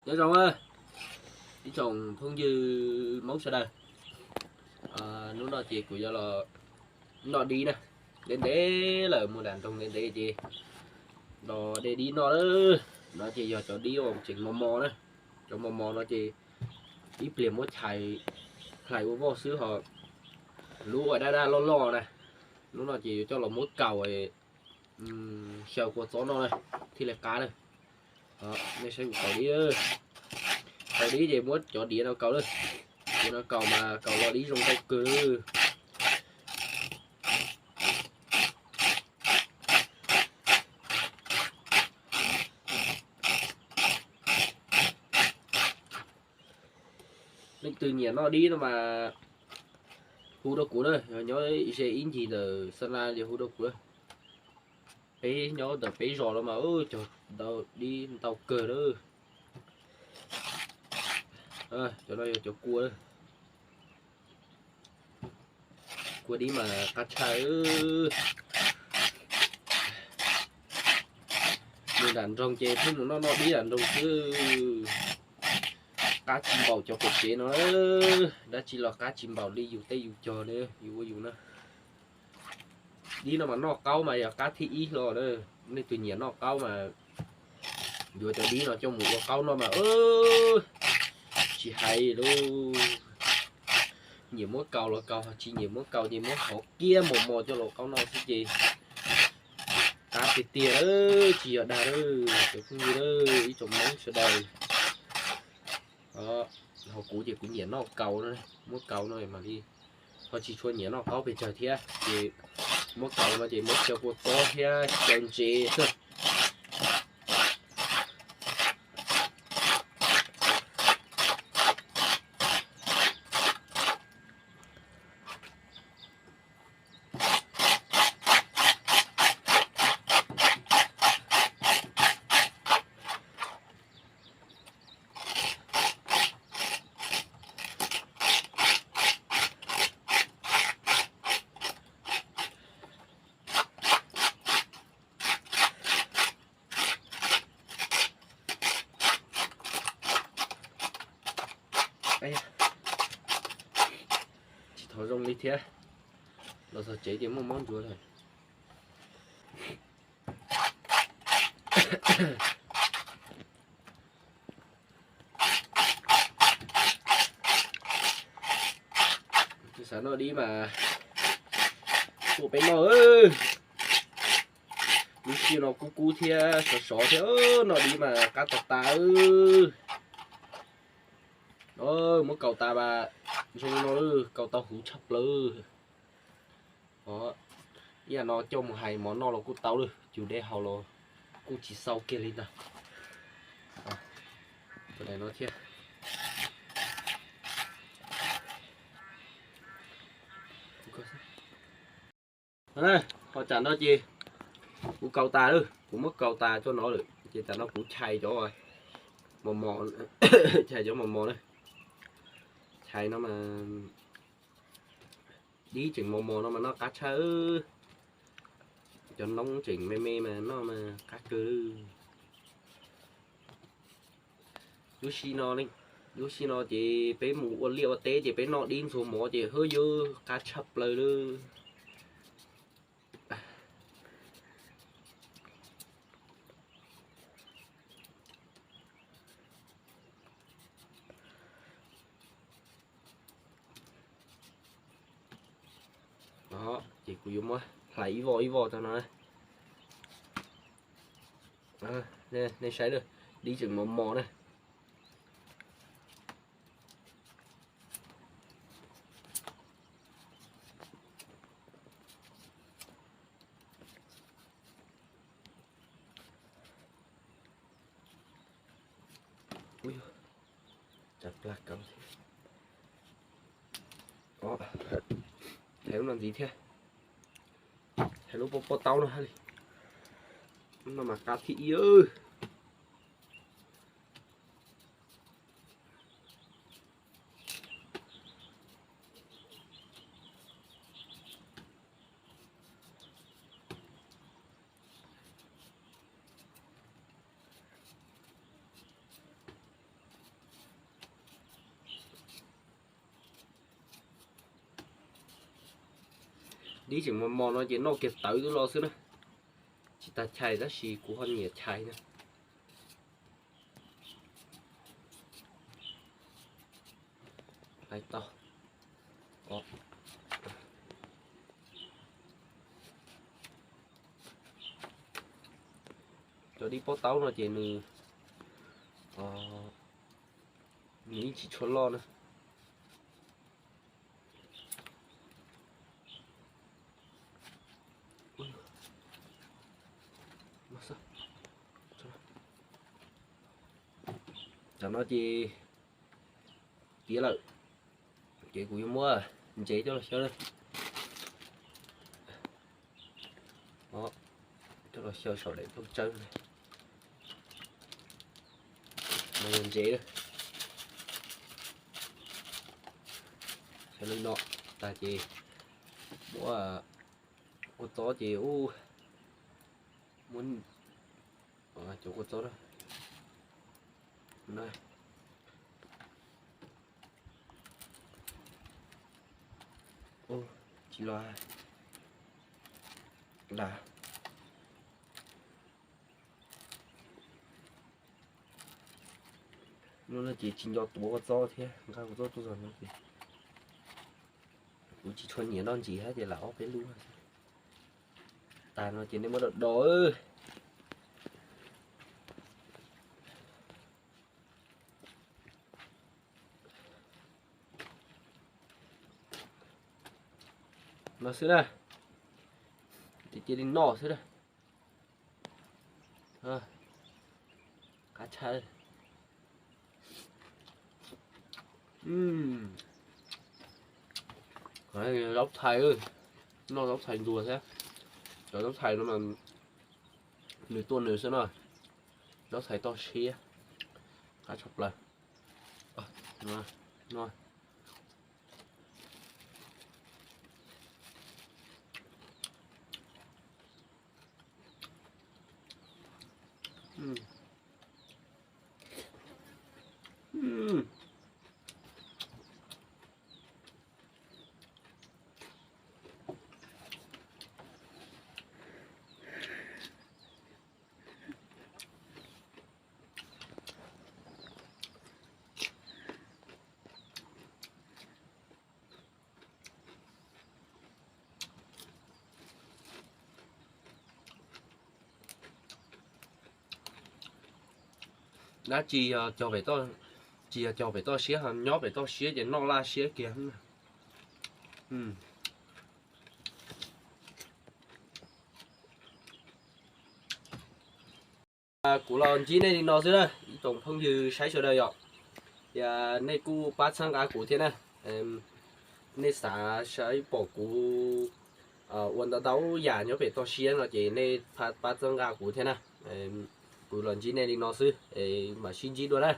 Nyob zoo ib tsoom phooj ywg Hmoob sawv daws, hnub no ces kuv yuav los noj dib na. Ntev ntev lawm, mus nram nroog ntev ntev ces los de dib noj lawm. No ces yog cov dib uas tseem mos mos na. Cov mos mos no ces ib pliag muab chais hlais ua voj xwb ho. Lub uas daj daj loj loj na, lub no ces yuav coj los muab kaus xyaw kua txob noj na, thiaj li qab na. Nej saib kuv kaus dib. Kaus dib ces muab cov diav no kaus lawm. Diav no kaus mas kaus los dib zoo nkauj kawg. Leej twg nyiam noj dib no mas hu rau kuv na, yog nyob ze ib ncig ntawm Xa Na ces hu rau kuv. Peb nyob ntawm peb zos no mas cog dib ntau kawg na. Cov no yog cov kua, kua dib mas qab tshaj. Mus nram nroog ces pheej mus noj noj dib nram nroog xwb. Qab tsis npaum cov pem tsev no, dab tsi los qab tsis npaum li yus tej yus cog na, yus ua yus na. Dib no mas noj qaub mas yog qab thib ib hlo na. Nej tus nyiam noj qaub mas yuav cov dib no coj mus ua qaub noj mas tsis hais lauj. Nyiam muab kaus los kaus, tsis nyiam muab kaus ces muab hov kiab mos mos coj los qaub noj xwb ces qab tiag tiag, tsis yog dag lawm cov phooj ywg, ib tsoom Hmoob sawv daws. Ho kuv ces kuv nyiam noj kaus no, muab kaus no mam li, ho tsis tshua nyiam noj qaub pes tsawg thiab ces muab kaus no ces muab xyaw kua txob thiab xyaw ntsev xwb. Tsis thov zoo li thiab, los txog tsev ces muaj mob ntsuav lawm. Xav noj dib mas tuaj peb noj. Lub sij no kub kub thiab sov sov thiab, noj dib mas qab tas tas. Muab kaus tas mas zoo no, kaus tau huv tshaj plaws. Ib yam no coj mus hais mov noj los kuj tau lawm, cug dej haus los kuj tsis xau kiag li ntag. No thiab. Ho tsam no ces kuv kaus tas lawm, kuv muab kaus tas tso no lawm ces tsam no kuv chais cov mos mos, chais cov mos mos na. Chais no mas dib tseem mos mos no mas noj qab tshaj. Cov noob tseem me me mas noj mas qab kawg. Lub sij no, lub sij no ces peb mus ua liaj ua teb ces peb noj dib ntxuag mov ces hwb yuav qab tshaj plaws lawm. Ces kuv yuav muab hlais ib voj ib voj tau no. Nej saib lawm, dib tseem mos mos na. Ua, tsam plag kaus thiab. Hais lub no ntxiv thiab. Hais lub pob pob taub no hab li. No mas qab thib ib. Dib tseem mos mos no ces noj kiag tawv twb los xwb na. Tsis tas chais tab sis kuv ho nyiam chais na. Hlais tau. Cov dib pob taub no ces nws, nws yeej tsis tshua loj na. Tam no ces tiav lawm, ces kuv yuav muab ntsev coj los xyaw na. Coj los xyaw saum daim nplooj tsawb no yog ntsev. Xyaw li no tag ces muab kua txob ces ub, muab cov kua txob na. Tsis los las. Hnub no ces tsis nco tuav kua txob thiab, nqa kua txob tuaj zog no ces kuv tsis tshua nyiam noj ntsis thiab ces lam ob peb lub no xwb. Tag no ces nej muab do do no xwb na. Ces cia li noj xwb na. Qab tshaj. Zaub txhais, noj zaub txhais ntxuag thiab. Cov zaub txhais no mas nws tuaj nws xwb no. Zaub txhais toj siab, qab tshaj plaws. Dab tsi yog cog pem toj, tsis yog cog pem toj siab, nyob pem toj siab ces noj laj siab kiag. Kuv los ntsib nej li no xwb na ib tsoom phooj ywg saib sawv daws yom. Ces nej kuj pab txhawb nqa kuv thiab na. Nej xav saib pom kuv ua ntau ntau yam nyob pem toj siab no ces nej pab txhawb nqa kuv thiab na. Kuv los ntsib nej li no xwb, mam sib ntsib dua na.